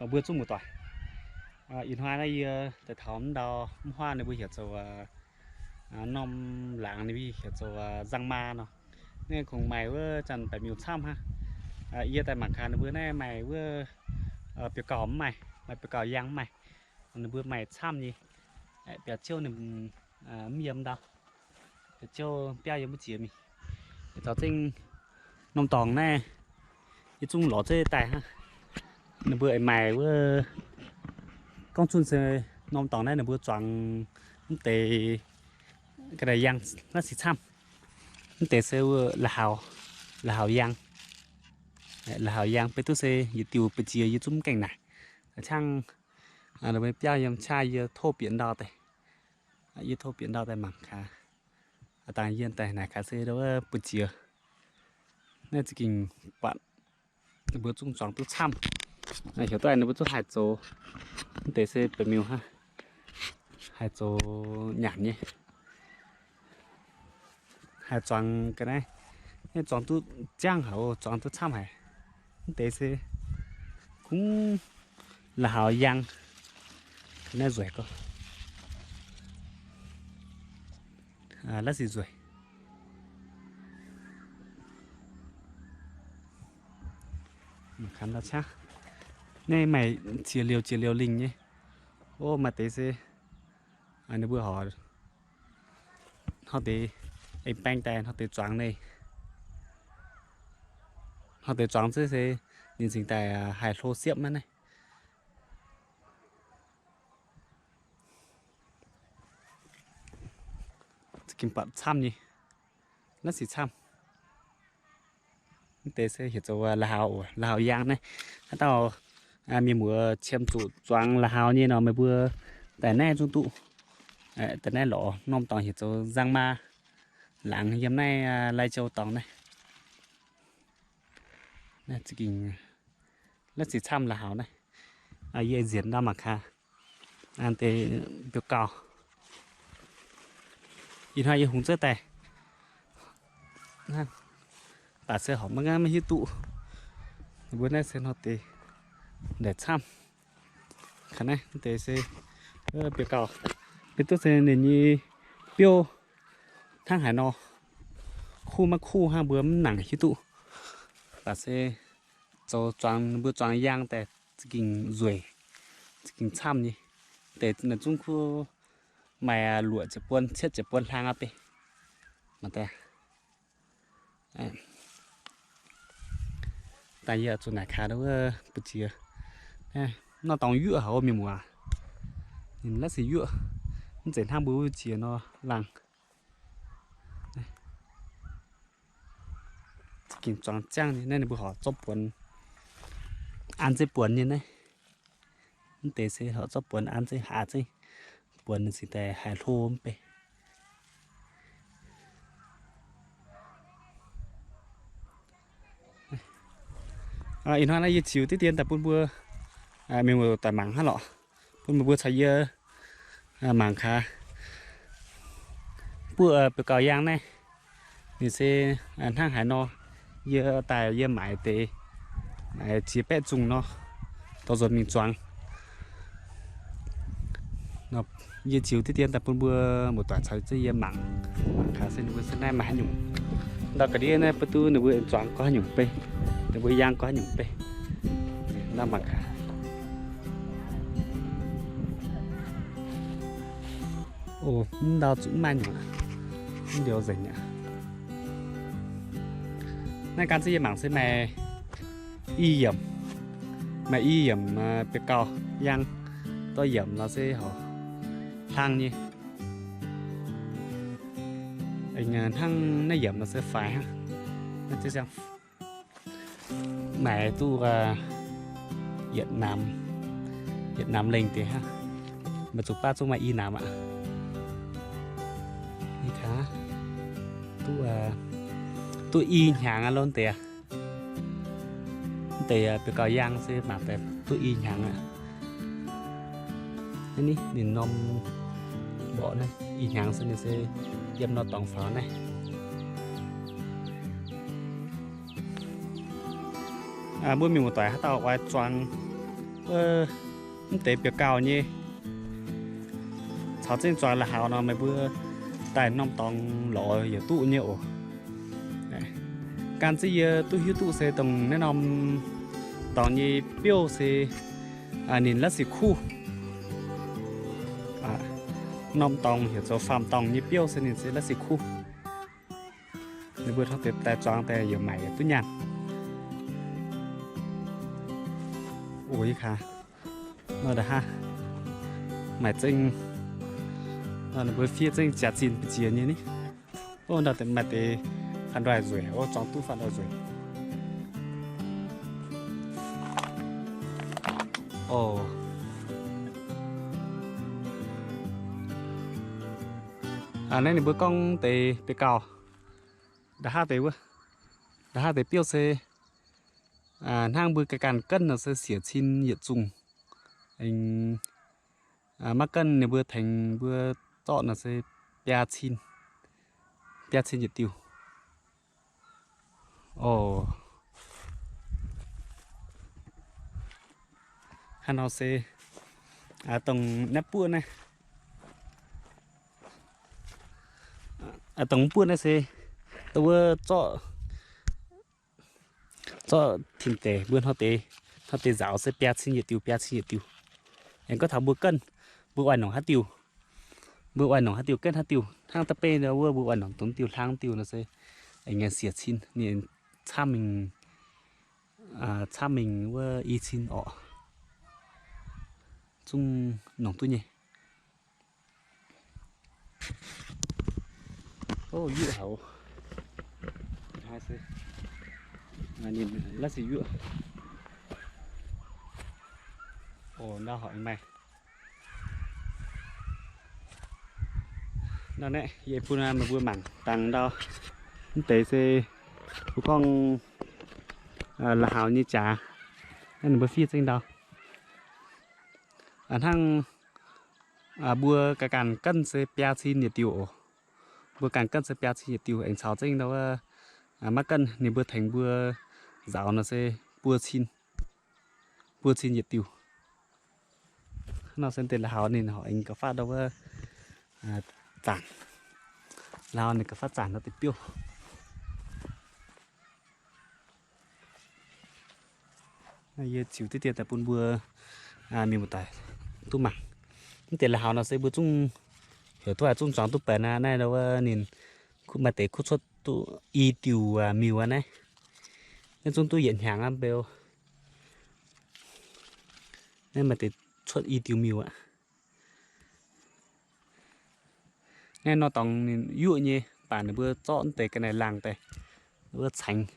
Mbuo zungv muoz-doic, ih hnoi naaiv yie daaih taux mv ndau mv huaav ninh mbuo heuc zoux norm laangz ninh mbuo heuc zoux nzang maa nor. Naaiv kungx maaih wuov zanc baeqc miuc camv hnangv. Yie daaih mangc gaax ninh mbuo naaiv maaih wuov biauv-gauh mv maaih, maaih biauv-gauh yang mv maaih. Ninh mbuo maaih camv nyei, biauv-ziouv ninh mv yiem ndau, biauv-ziouv biauv yiem wuov jiex mingh. Caux zengv norm dorngx naaiv, yie zungv lorz zeiv daaih hnangv. Ninh mbuo aengx maaih wuov, gorngv zunh se norm dorngx naaiv ninh mbuo zuangx mv deix ga'naaiv yang naaiv sic camv. Mv deix se wuov la'haux, la'haux yang. La'haux yang beiv duqv se yietc diuh ba'jiex yie zungv mv gaengh naaic. Ciangv biauv yiem qaqv yie tov bieqc ndau daaih. Yie tov bieqc ndau daaih mangc gaax. Dangh yie daaih naaic gaax se wuov ba'jiex naaiv za'gengh buatc ninh mbuo zungv zuangx duqv camv. Heuc duqv ninh mbuo zungv haih zoux. Mv deix se baeqc miuc hnangv, haih zoux nyanc nyei. Haih zuangx ga'naaiv, zuangx duqv jangv haic, zuangx duqv camv haic. Mv deix se kungx la'haux yang. Naaiv nzueic gorx, la'sic nzueic. Naaiv maaih ziex liouh ziex liouh lingh nyei. O, maaih deix se ninh mbuo horc hnoi deix aengx baeng daaih hnoi deix zuangx nyei. Hnoi deix zuangx zeiv se ninh cingx daaih haih hlo siepv maiv naaiv. Za'gengh buatc camv nyei, la'sic camv. Mv deix se heuc zoux la'haux, la'haux yang naaiv. Haaix dauh mienh muoz qiemx zuqc zuangx la'haux nyei nor, meih mbuo daaih naaiv zungv duqv. Daaih naaiv lorz norm dorngx heuc zoux nzang maa laangz yiem naaiv Lai Châu dorngx naaiv. Naaiv za'gengh la'sic camv la'haux naaiv. Yie nzienc ndau mangc gaax. Deix biauv-gauh. Ih hnoi yie hungx zeiv daaih, baac se horpc maiv ngaanv maiv hiuv duqv. Mbuo naaiv se hnoi deix ndaix camv. Naaiv deix se biauv-gauh, beiv duqv se ninh nyei biouv hnangv haaix nor, kuv maiv kuv hnangv mbuo mv nangc hiuv duqv. Baac se zoux zuangx, mbuo zuangx yaang daaih za'gengh nzueic, za'gengh camv nyei. Deix naaiv zungv kuv maaih luoqc ziepc buon, cietv ziepc buon hlang aqv bei. Mangc daaih. Daaih yie zuqc naaic kaax wuov ba'jiex. Nor dorngx yuoqv haic mienh muoz. Ninh la'sic yuoqv, mv zeiz hnangv mbuo wuov jiex nor laangh. Za'gengh zuangx ziangv nyei naaiv, ninh mbuo horpc zorqv buonc an zeiv buonc nyei naaiv. Mv deix se horpc zorqv buonc an zeiv, haaix zeiv buonc ninh cingx daaih haih hlo mv bei. Ih hnoi naaiv yie ziux diqv dien daaih bun mbuo mienh muoz-doic mangc hnangv lorqc, bun meih mbuo caux yie mangc gaax. Buov biauv-gauh yaang naaiv, ninh se hnangv haaix nor. Yie daaih yie maaiz deix ziex baeqv zungh nor, dorh nzuonx mingh zuangx. Yie ziux diqv dien daaih bun mbuo muoz-doic caux yie mangc, mangc gaax se ninh mbuo se naaiv maaih haaix nyungc. Ndau ga'ndiev naaiv beiv duqv ninh mbuo zuangx gorngv haaix nyungc bei, ninh mbuo yaang gorngv haaix nyungc bei. Naaiv mangc gaax. O, mv ndau zuqc mv maaih nyungc aqv. Mv liuz nzengc aqv. Naaiv gan ziex yie mangc se maaih i yiemc, maaih i yiemc biauv-gauh yaang, dorh yiemc nor se horpc hlang nyei. Hnangv naaiv yiemc nor se faix hnangv. Naaiv ziex ziangh maaih duqv yietc namx, yietc namx lengh deix hnangv. Maaih zuqc baav zungv maaih i namx aqv. Duqv, duqv i hnyangx aqv lorqc deix. Mv deix biauv-gauh yaang se mangc daaih duqv i hnyangx aqv. Naaiv ninh norm mborqv naaiv i hnyangx se ninh se yiem nor dorngx faaux naaiv. Mbuo mienh muoz-doic haaix dauh oix zuangx wuov, mv deix biauv-gauh nyei. Caux zengv zuangx la'haux nor, meih mbuo daaih norm dorngx lorz yaac duqv nyei oc. Gan ziev yie duqv hiuv duqv se dongh naaiv norm dorngx nyei biouv se ninh la'sic kuv. Norm dorngx heuc zoux faam dorngx nyei biouv se ninh se la'sic kuv. Ninh mbuo hnangv deix daaih zuangx daaih yaac maaic yaac duqv nyaanh. Oc, yie kaa nor nda'haav maaih zengv, ninh mbuo fiev zengv jaax-zinh mbu'ziex nyei ni. Ov, ndau maaih deix fanh ndoih nzueic, ov, zuangx duqv fanh ndoih nzueic. Oc, naaiv ninh mbuo gorngv deix biauv-gauh, nda'haav deix wuov, nda'haav deix biouv se hnangv mbuo ganh ganh ganv nor se siec cin yietc zungh. Maiv ganv ninh mbuo tengx mbuo zorqv nor se biaa cin, biaa cin yietc diuh. Oc, hnangv nor se dongh naaiv buoqv naaiv, dongh buoqv naaiv se dongh wuov zorqv, zorqv tin deix mbuo hnoi deix, hnoi deix nzaaux se biaa cin yietc diuh, biaa cin yietc diuh. Aengx gorngv taux mbuo ganv, mbuo oix nongc haaix diuh, mbuo oix nongc haaix diuh ganv haaix diuh. Hnangv da'beiv wuov mbuo oix nongc dongh diuh hlang diuh nor se aengx siec cin, ninh camv mingh, camv mingh wuov i cin orqc. Zungv nongc duqv nyei. Ov, yuoqv haic. Ninh la'sic yuoqv. Oc, ndau horpc maaih. Nor naaiv yie bun meih mbuo mangc dangx ndau. Mv deix se mbuo gorngv la'haux nyei jaax, naaiv ninh mbuo fiev zengv ndau. Hnangv mbuo ganh ganh ganv se biaa cin yietc diuh oc. Mbuo ganh ganv se biaa cin yietc diuh, aengx caux zengv ndau wuov maiv ganv ninh mbuo tengx mbuo nzaaux nor se buo cin, buo cin yietc diuh. Hnangv nor se deix la'haux ninh horpc aengx gauh faatv ndau wuov zaanc, la'haux ninh gauh faatv zaanc ndau deix biouv. Naaiv yie ziux diqv dien daaih bun mbuo mienh muoz-doic duqv mangc. Mv deix la'haux nor se mbuo zungv heuc duqv haaix zungv zuangx duqv benx aqv. Naaiv ndau wuov ninh maaih deix kuv cuotv duqv i diuh miuc aqv naaiv. Naaiv zungv duqv yietc hnyangx aqv beu. Naaiv maaih deix cuotv i diuh miuc aqv. Naaiv nor dorngx ninh yuoqv nyei, mv baac ninh mbuo zorqv deix ga'naaiv laangh daaih wuov caengx.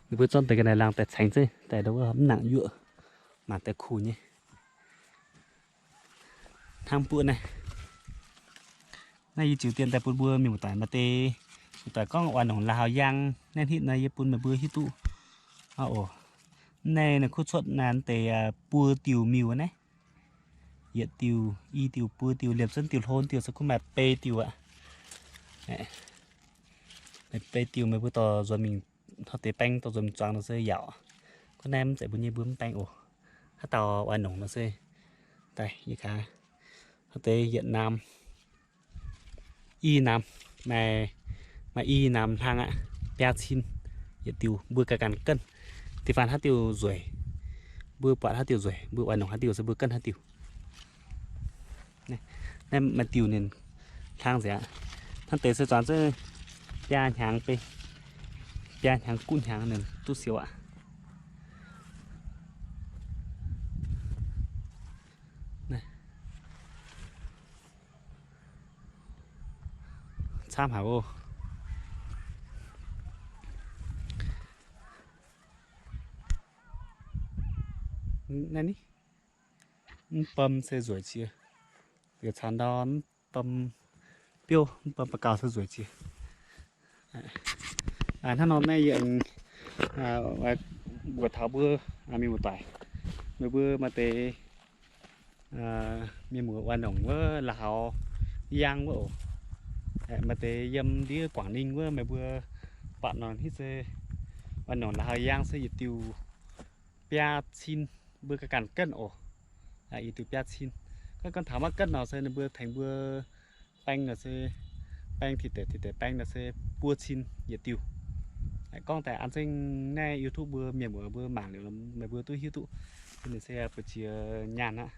Ninh mbuo zorqv deix ga'naaiv laangh daaih caengx zeiv daaih ndau wuov mv nangc yuoqv, mangc daaih kuh nyei. Hnangv buoqv naaiv, naaiv yie ziux dien daaih bun mbuo mienh muoz-doic maaih deix muoz-doic gorngv oix nongc la'haux yaang naaiv hnitv nor, yie bun meih mbuo hiuv duqv oc. Naaiv ninh kuv cuotv naaiv deix buo diuh miuc naaiv. Yietc diuh, i diuh, buo diuh, liemh zunv diuh hlo diuh se kuv maaih bei diuh aqv. Maaih bei diuh meih mbuo dorh nzuonx mingh, hnoi deix baeng dorh nzuonx mingh zuangx nor se yaauc. Gorngv naaiv mv zeiz mbuo nyei, mbuo mv baeng oc. Haaix dauh oix nongc nor se daaih yie gaax. Hnoi deix yietc naamh, i naamh, maaih, maaih i naamh hlang aqv, biaa cin yietc diuh, mbuo ganh ganh ganv. Da'faanh haaix diuh nzueic, mbuo buatc haaix diuh nzueic, mbuo oix nongc haaix diuh se mbuo ganv haaix diuh. Naaiv maaih diuh ninh hlang nzengc aqv. Hnangv deix se zuangx zengv biaa hnyangx bei, biaa hnyangx gu'v hnyangx ninh duqv siou aqv. Camv haic oc. Naaiv ni, mv bom se nzueic jiex. Liuz caux ndau mv bom biouv, mv bom ba'gauh se nzueic jiex. Hnangv nor naaiv yie aengx mbuox taux mbuo mienh muoz-doic, meih mbuo maaih deix mienh muoz oix nongc wuov la'haux yaang wuov oc. Maaih deix yiem ndiev Quảng Ninh wuov meih mbuo buatc nor hitv se Maaih nongc la'haux yangh se yietc diuh biaa cin, mbuo ganh ganh genv oc. Yietc diuh biaa cin. Gorngv, gorngv taux maiv genv nor se ninh mbuo tengx mbuo baeng nor se, baeng tiqv deix tiqv deix baeng nor se buo cin yietc diuh. Gorngv daaih an zengv naaiv YouTube mbuo mienh muoz mbuo mangc liuz, meih mbuo duqv hiuv duqv, ninh se buoz ziex nyaanh aqv.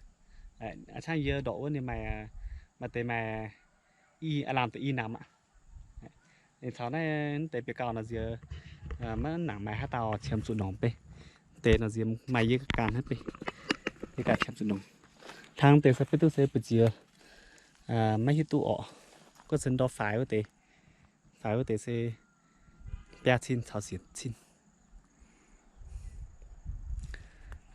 A'cangv yie ndorqc wuov ninh maaih, maaih deix maaih i, aav lamh deix i namx aqv. Ninh caux naaiv deix biauv gauh nor nziex, maiv nangc maaih haaix dauh qiemx zuqc nongc beiv. Deix nor nziex maaih yie ganh hnangv beiv, yie ganh qiemx zuqc nongc. Hnangv deix se beiv duqv se buoz ziex, maiv hiuv duqv orqc. Gorngv se ndortv faix wuov deix, faix wuov deix se biaa cin caux siec cin.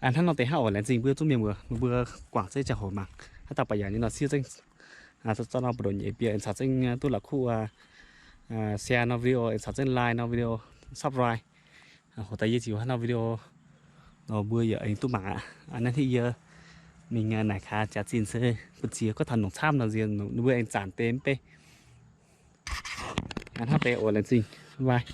Hnangv nor deix hnangv oc. Laengz zingh mbuo zungv mienh muoz, mbuo guangc zengv ziangh hoc mangc haaix dauh baac yaac nyei nor siev zengv zorqv nor buoz-ndoqv nyeic bieqc, aengx caux zengv duqv la'kuqv share nor video, aengx caux zengv like nor video, subscribe. Hoc daaih yie ziux haaix nor video nor mbuo yaac aengx duqv mangc aqv. Naaiv hitv yie mingh naaic kaax jaax zinh se buoz ziex gorngv taux nongc camv nor nziex ninh mbuo aengx zanc deix mv bei. Hnangv deix oc, laengz zingh, bye.